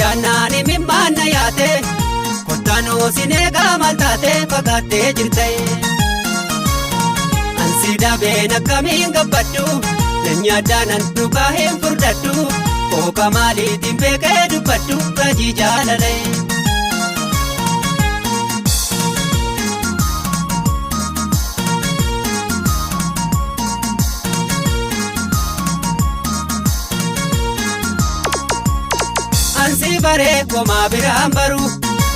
Siyaannaan imimmaan na yaate kottanuu sin eegaa maal taate fagaattee jirte. Ansi dhabeen akkamiin gabbadhu nyaaddaa nan dhugaa hin furdadhu kooka maaliitiin beekee dubbadhu raajii jaalale. Ansi baree komaa biraan baru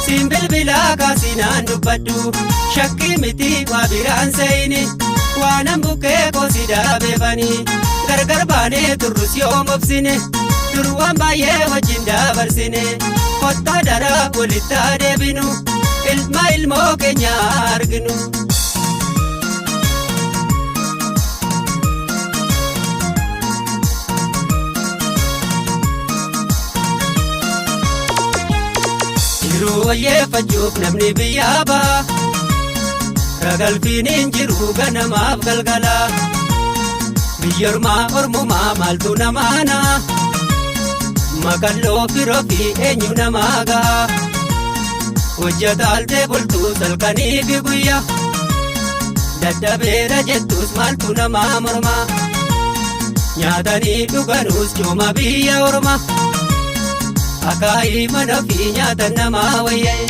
siin bilbilaa kaasinaan dubbadhu shakkii miti waa biraan seeyini waanan bukkee koosi daabeefanii gargar baanee turrus yoo mobsine dur waan baay'ee wajjin dabarsine kottaa daraa walitti adeebinu ilma ilmoo keenya arginu. Jiruu wayyeeffachuuf namni biyyaa ba'a. Ragalfiin hin jiru ganamaaf galgala. Biyya ormaa ormumaa maaltu namaana? Makalloo firoo fi eenyu namaa ga'a? Hojjetaaltee bultuu salkanii fi guyyaa. Dadhabeera jettus maaltu namaa morma? Nyaatanii dhuganuus cooma biyya orma. Akaayii mana ofii nyaatan namaa wayyee.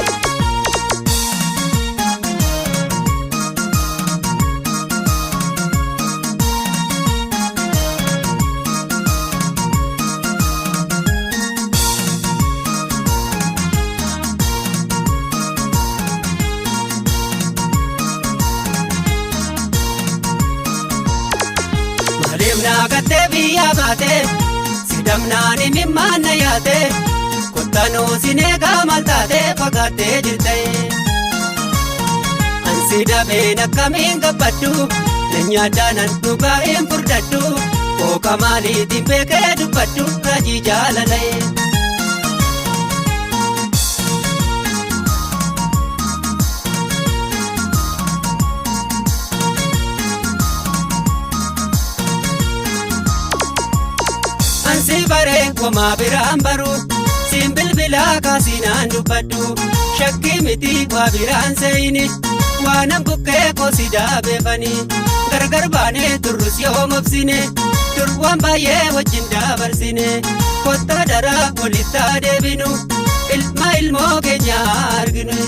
Maaliif naa gattee biyyaa baate sidhamnaan imimmaan na yaate kottanuu sin eegaa maal taate fagaattee jirte. Ansi dhabeen akkamiin gabbadhu nyaaddaa nan dhugaa hin furdadhu kooka maaliitiin beekee dubbadhu raajii jaalalaye. Ansi baree komaa biraan baru siin bilbilaa kaasinaan dubbadhu shakkii miti waa biraan seeyini waanan bukkee koosi daabeefanii gargar baanee turrus yoo mobsine dur waan baay'ee wajjin dabarsine kottaa daraa walitti adeebinu ilma ilmoo keenya arginu.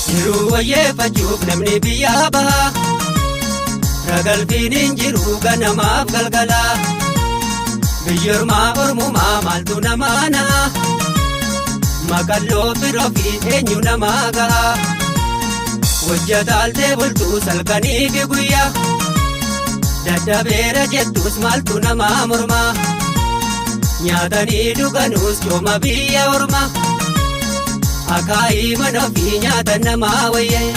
Jiruu wayyeeffachuuf namni biyyaa baha. Ragalfiin hin jiru ganamaaf galgala. Biyya ormaa ormumaa maaltu namaana? Makalloo firoo fi eenyu namaa gaha? Hojjetaaltee bultuu salkanii fi guyyaa. Dadhabeera jettus maaltu namaa morma? Nyaatanii dhuganuus cooma biyya orma. Akaayii mana ofii nyaatan namaa wayyee.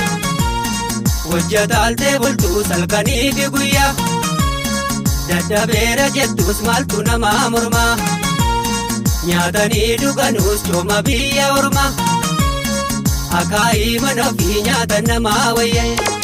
Hojjetaaltee bultuu salkanii fi guyyaa. Dadhabeera jettus maaltu namaa morma? Nyaatanii dhuganuus cooma biyya orma. Akaayii mana ofii nyaatan namaa wayyee.